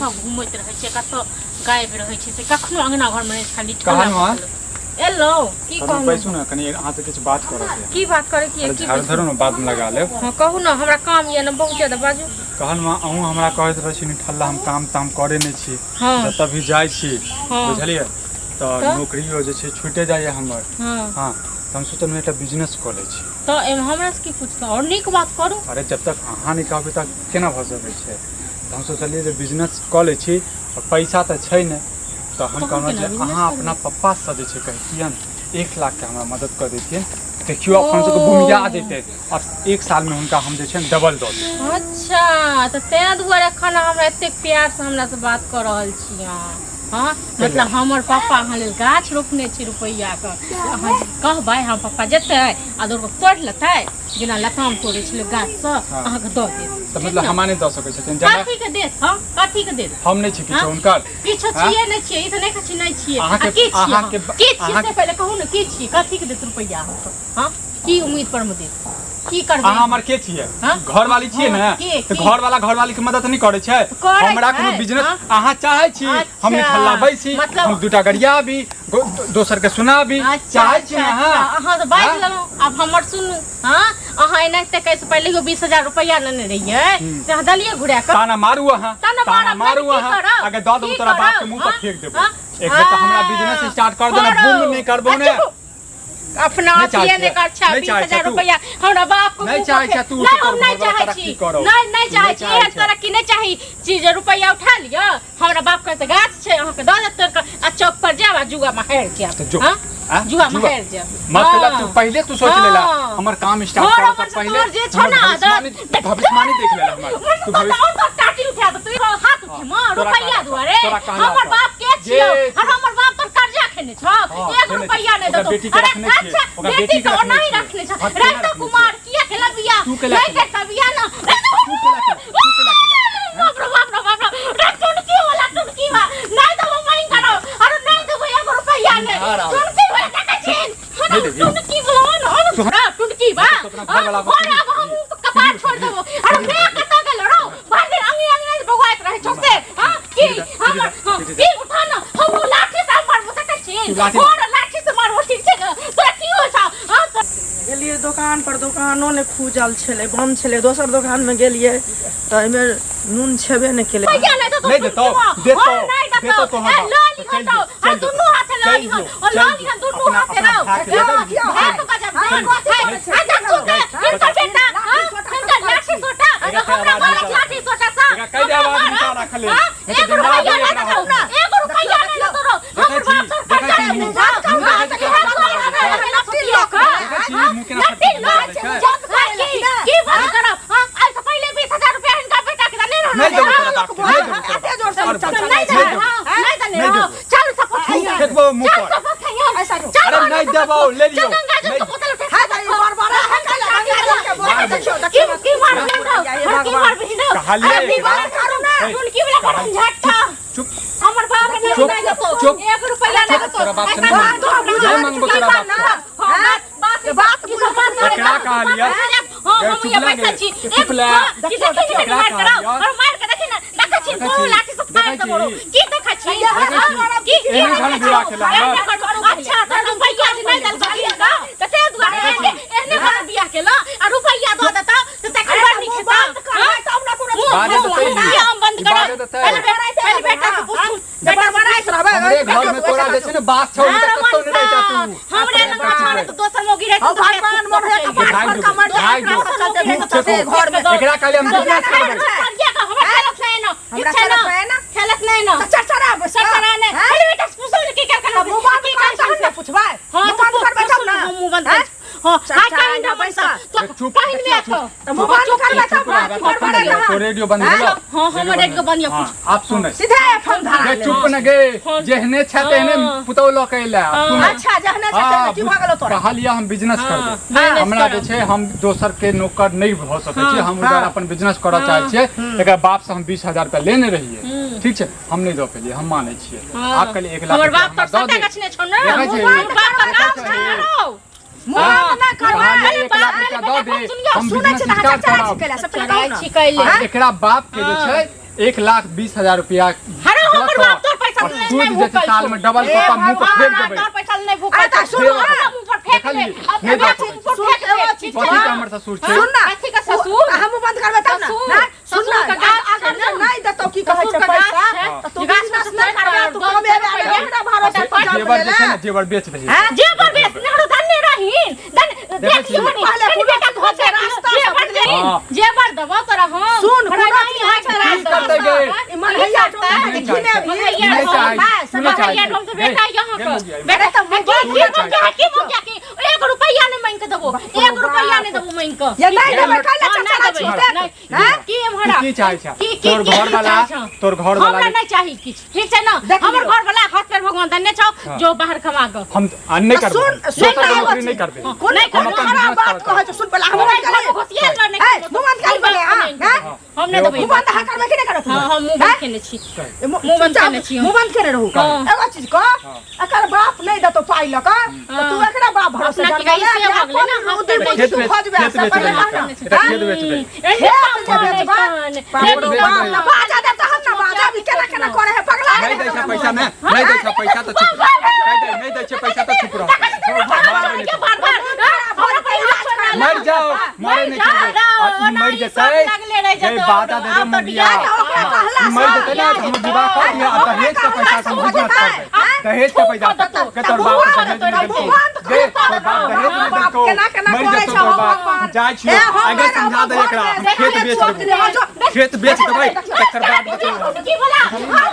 कतऽ घुमैत रहै छै, कतऽ गायब रहै छै, से कखनो अङ्गना घरमे नहि, खाली कहलहुँ हँ। एलहुँ की कनि कहलहुँ? बैसू ने कनि, अहाँसँ किछु बात करऽ के। की बात करे की? अरे की झाड़ू धरू ने, बादमे लगा लेब। हँ, कहू ने, हमरा काम यऽ ने बहुत ज्यादा, बाजू। कहलहुँ हँ, अहूँ हमरा कहैत रहै छी निठल्ला, हम काम ताम करे नहि छी। जतऽ भी जाइ छी, बुझलियै तऽ नौकरियो जे छै छुटि जाइए हमर। हँ, तऽ हम सोचलहुँ एकटा बिजनेस कऽ लै छी। तऽ एहिमे हमरा से की पूछलहुँ? आओर नीक बात करू। अरे जब तक अहाँ नहि कहबै तब केना भऽ सकै छै? तऽ हम सोचलियै जे बिजनेस कऽ लै छी, आओर पैसा तऽ छै नहि, तऽ हम तहन कहलहुँ केना जे business अहाँ करबै? अपना पप्पासँ जे छै कहितियनि 1 लाखके हमरा मदद कऽ दैतियनि, देखियौ अपन सबके बुमिया जेतै, आओर एक सालमे हुनका हम जे छै ने डबल दऽ देबै। अच्छा, तऽ ताहि दुआरे एखन अहाँ हमरा एतेक प्यारसँ हमरासँ बात कऽ रहल छी अहाँ? हँ, मतलब हमर पापा अहाँ लेल गाछ रोपने छै रुपैआके, अहाँ जे कहबै हम पप्पा जेतै आ दौड़ कऽ तोड़ि लेतै, जेना लताम तोड़ै छलै गाछसँ। अहाँके दऽ देत। तऽ मतलब हमरा नहि दऽ सकै छथिन जेना? कथीके देत? हँ, कथीके देत? हम नहि छी किछो हुनकर? किछो छियै नहि छियै, ई तऽ नहि कहै छी नहि छियै। आ की छियै अहाँ? की छियै से पहिले कहू ने, की छियै? कथीके देत रुपैआ अहाँके? हँ, की उम्मीद पर मे देत? की करबै? अहाँ हमर के छियै? हाँ? घरवाली छियै ने? हाँ, के? तऽ के? घरवाला घरवाली के मदद नहि करै छै? करै हमरा छै, कोनो बिजनेस हाँ? अहाँ चाहै छी हम निठल्ला बैसी, मतलब- हम दूटा गरियाबी, दोसर के सुनाबी, चाहै छी ने अच्छा, अहाँ? अहाँ तऽ बाजि हाँ? लेलहुँ, आब हमर सुनू। हँ, अहाँ एनाहिते कहै से पहिले 20,000 रुपैआ लेने रहियै, से अहाँ देलियै घुरा कऽ? ताना मारू अहाँ। ताना ताना मारब, मारू की अहाँ। करब? अगर दऽ देबो की तोरा बाप के करब? मुंह पर हाँ? फेंक देबो। हाँ? एक बेर तऽ हमरा बिजनेस स्टार्ट कर देना, बूम नहि करबो ने। अच्छा, अपना नहि चाहै अथिए नहि छियै। कर छै। नहि बीस चाहै हजार छै तू। रुपैआ हमरा बाप के नहि मुँह पर चाहै छै तू, नहि, तोहर हम नहि घरवाला चाहै तरक्की छी। करौ। नहि, नहि चाहै नहि छी चाहै एहन छै। तरक्की, नहि चाही छी जे रुपैआ उठा लिअ, हमरा बाप के तऽ गाछ छै, अहाँके दऽ देत तोड़ि कऽ, आ चौक पर जायब आ जुआ मे हारि जायब। तऽ जो। हाँ? आ? जुआ मे जुआ। हारि जायब। मतलब हाँ। तू पहिले तू सोच लेला हाँ। हमर काम स्टार्ट घर करऽ हमर से से पहिले तोहर जे छौ हमर ना आदत, भविष्यवाणी भविष्यवाणी देख लेला हमर तू भविष्य और तो टाटी उठा दे, तू हाथ उठे मां तोरा रुपैया कहला दुआरे। तोरा कहला हमर सँ। बाप के जे छियौ और हमर बाप तोर कर्जा खेने छौ? हाँ, एक खेने रुपैया छै। नहि ओकरा देतौ। बेटी के अरे रखने छियै। अच्छा, ओकरा बेटी बेटी के के रखने ओनाही छियै। रखने छौ। हाँ, केना रातो रखने कुमार किया केला बियाह? तू केला नहि केला? करता बियाह ना। तू केला केला? तू केला केला? बाप रे बाप रे बाप रे रे, टुनकी वाला टुनकी बा, नहीं देबो मांग करो, अरे नहीं देबो एक रुपैया नहीं। धार आबै। टुनकी वाला देखै छी? नहि देबही? टुनकी वाला ना, ना टुनकी बा। तो अपना घर वाला और अब हम कपार छोड़ देबो। अरे मैं कतऽ गेल रौ? भरि दिन अंगी अंगी बौआइत रहै छौ से। हां, की हमर? हाँ, की उठा ना, हम लाठी से मारबो, देखै छी? तू लाठी और लाठी से मारबो, ठीक छै ने? तोरा की होइ छौ? हां, गेलियै दोकान पर, दोकानो नहि खुजल छलै, बन्द छलै। दोसर दोकानमे गेलियै तऽ एहिमे नून छेबे नहि केलै। पैसा नहि देतौ। नहि देतौ, देतौ, देतौ तोहर ए, बाप। लऽ लिहन चलि तो, जो, आ चलि जो, दुनू हाथे लऽ चलि लिहन, जो, ओ लऽ चलि लिहन जो। दुनू अपना हाथे अपना रौ। भाय के दऽ दही। भाय तो गजब, चलि भाय, आ देखू तऽ हिनकर बेटा, हाँ, हिनकर लाठी सोटा, एकरा कहि हमरा आवाज मारत निकाल। लाठी सोटा सँ। एकरा कहि दे आवाज निकाल राखल है। हाँ, नहीं तऽ एगो जिंदा रुपैया दे नहि एकरा देतौ, हाथमे। एगो रुपैया नहि देतौ रौ। देखै हमर छी, बाप तोर देखै कर्जा छी लेने मुँह, छौ। मुँह हाँ, देखै छी इएह केना दुआरे फटफट हमरा करै लट्ठी लऽ कऽ, देखै छी हाँ, मुँह केना लट्ठी फटफट लऽ करै छै। की की बात करब? हाँ, एहिसँ पहिले 20,000 रुपैआ हिनका बेटा के देने रहौ। नहि देबौ तोरा बाप के, नहि देबौ तोरा बाप जोर से के। और चल, बता, चल, नहीं नहि देने देबौ। हाँ, नहीं देने नहीं रहो। देबौ। चल शपथ थूक खइहे। फेंकबो मुँह चल पर। शपथ खइहे। ऐसा रो। चल अरे हमरा नहीं शपथ देबौ, खो। ले लियौ। चल गंगा जल नहीं। के बोतल उठा। है तऽ ई बड़बड़ा है, गंगा जल के बोतल देखियौ, की देखियौ। की मारबिही रौ? हे हर की भगवान। मारबिही रौ? कहलियै अरे एकरा। दीवार करू ना। हे, टुनकी वाला बड़ झट्टा। चुप। हमर बाप नहीं चुप, नहीं देतौ। चुप। एक रुपैया नहीं देतौ। तोरा बाप से ऐसा नहीं बात मांगबो। हमरा नहीं मांगबो तोरा बाप से। हाँ, बात बात ई सब बात एकरा कहलियै। हाँ, ए, हम चुप ये ले पैसा गे, छी। चुप एक ले। हाँ, की देखी ने एकरा मार कराओ। कहलियै। और मार के देखी ने, देखै छी देखै दू छी, लाठी से फाड़ देखै देबो रौ। छी। की देखै छी? देखै छी। हाँ, की की एहने घर देखै विवाह छी? केला हमर। एहने घर- अच्छा, तऽ रुपैया जे नहि देलकौ हिनका, तऽ ताहि दुआरे देखै छी। एहने एहने घर बियाह केला, आ रुपैया दऽ देतौ, तऽ तखन बड़ नीक हेतौ। बंद करबै तब ने कोनो मुँह- बाजऽ मुँह देतै ई। किया हम बंद ई करब? बाजऽ देतै। पहिले पहिले बेटा से पूछू। बेटा बड़ाइत रहबै। हमरे घर में तोरा जे छै ने बास छौ, नहि तऽ कतौ नहि रहिता तू। हमरे लग छाड़े तऽ दोसर मौगी रहतै हौ तऽ भगवान मोरे कपार भागि पर जो, कमर भागि जो। चलते खूब चलते फेको। घर में। एकरा कहले हम बिजनेस करबै। हमरा खेलत नहि न। खेलत नहि न। तऽ चरचरा बैस कऽ। चरचरा नहि। हैं? पहिले बेटा से पूछू ने की करके तऽ मुँह बंद की कर तहन ने पुछबै। हाँ, मुँह बंद करबै तब ने। हम मुँह बंद हैं? करै छी। हाँ, चरचरा हाँ, कहिन ना ना बैस बैस कऽ। तो चुप, कहिन ले तो। तऽ मुँह बंद करबै तब चुप ने। रह, बड़बड़े कहाँ? तो रेडियो बंद हैं? भेलो? हाँ, हमर रेडियो बंद यऽ। हाँ, आब सुनै। सीधे एफएम धरा गे ले। चुप न गे, जेहने छै तेहने पुतौह लऽ के अयला। आब सुनै। अच्छा, जहने छै तेहने की भऽ गेलौ तोरा? कहलियै हम बिजनेस हाँ, करबै। बिजनेस हमरा जे करब। छै हम दोसर के नौकर नहि भऽ सकै छी, हम उधर अपन बिजनेस करऽ चाहै छियै। एकर बाप से हम 20,000 रुपया लेने रहियै, ठीक छै? हम नहि दऽ पेलियै, हम मानै छियै। आब कहलियै 1 लाख हमर रुपया बाप हमरा तऽ दऽ सत्ता दे। गछने छौ ने। देखै छी। हमर बाप तऽ देखै गाछ छी। छौ ने रौ। मुँह बंद नहि करबै। कहलियै 1 लाख रुपया दऽ दे, हम सुनै बिजनेस छी तऽ अहाँ स्टार्ट चरचरा करब। छी कैला से पहिले कहू चराइ ने। छी कैले। आ एकरा बाप के जे छै 1,20,000 रुपया हरे दऽ हमर कऽ बाप तोर पैसा और नहि सूद नहि जे छै भूखल साल छौ। में डबल ए कऽ कऽ मुँह पर भगवान, फेंक देबै। तोर पैसा नहि भूखल अरे तऽ छौ। सुन, अपना मुँह पर फेंक देखलियै, दे अपना नहि दऽ बाप सकै मुँह पर सुन, फेंक दे एगो ठीक चीज छै? कथी के हमर ससुर छै? सुन ना कथी के ससुर? हमहूँ बंद करबै तब ना ससुर, नहि सुन ना ससुर के गाछ अगर छै जे ने? नहि देतौ की कहै छै ससुर के गाछ पैसा छै। तऽ तू जे गाछ बिजनेस पर नहि करबै तू दस कमेबे रुपैआ। हमरा भरोसे पर जब जेवर जे छै लेले ने जेवर बेच दही। हैं? जेवर बेच नेहरू धन्य रहीन धन देखै देख छी। लियो नी पहिले कनि कोनो बेटा चीज होइ छै रास्ता से जेवर बुझलिही। देही हाँ। जेवर देबो तोरा हम सुन, हमरा कोनो नहीं चीज होइ छै हाथ की करतै गे? ई मनहैया टोला के नहि घिने चाहै भी मनहैया नहि ढोल, चाहै भाय, छी, तू नहि चाहै मनहैया छी। ढोल से बेटा यहाँ गे के मौगी, बेटा तऽ की तू की नहि मौगिया चाहै की मौगिया की एक रुपैया नहीं मांग के देबो एक रुपैया नहीं देबो मांग के ये नहीं देबै काहे हाँ, चचा नहीं छी देबै, देख नहीं। हैं? की एम्हरा तू की चाहै छह? की की तोर की घर वाला चाहै छह? तोर घर वाला हमरा नहीं चाही किछु ठीक छै ना देख हमर लियौ। घर वाला हाथ पैर भगवान देने छौ हाँ। जो बाहर कमा के हम आ नहि तऽ करबै सुन हम। सुन दोसर ना के एगो नौकरी चीज। नहि करबै। कोन नहि कोन करबै। खराब अपन बात बिजनेस कहै छै सुन पहिले हमहूँ हमरा बंद घर में करी घुसियल रह नहीं ए, मुँह बंद करी पहिले, हाँ, हाँ? हम नहीं देबै मुँह बंद अहाँ करबै कि नहि करबै हाँ हम मुँह बंद केने छी ए, मुँह बंद चुपचाप केने छी हम। मुँह बंद केने रहू हाँ। एगो चीज कह हाँ। एकर बाप नहि देतौ पाइ लऽ कऽ तऽ तू एकरा बाप भरोसे अपना के जन्म ऐसे ले, भऽ गेलै ना, अपन हाथ उदी पैर बुद्धि खेत तू बेच खोजबे खेत से बेच पहिले देबै कह ना। एकरा। एकरा खेत बेच देबै। खेत जे बेचबा बाप रे बाप, ना बाजा दे तहन ना बाजा भी केना केना करे है पगला नहि दै छै पैसा ने नहि दै छै पैसा तऽ चुप रह। कहि दे नहि दै छै पैसा तऽ चुप रह। मारबै नहि मरि जाओ मरे नहि छोड़बै आ ई मरि जेतै जे बाजा दे दे मगिया ई मरि जेतै ने तऽ हमर विवाह कऽ दिअ आ दहेज के पैसा से हम बिजनेस करबै दहेज के पैसा से के तोर बाप दहेज नहि देलकौ गे तोर बाप दहेज नहि देलकौ मरि जेतौ तोर बाप जाइ छियौ आगे समझा दे एकरा हम खेत बेच देबै खेत बेच देबै तकर बाद बतेबै।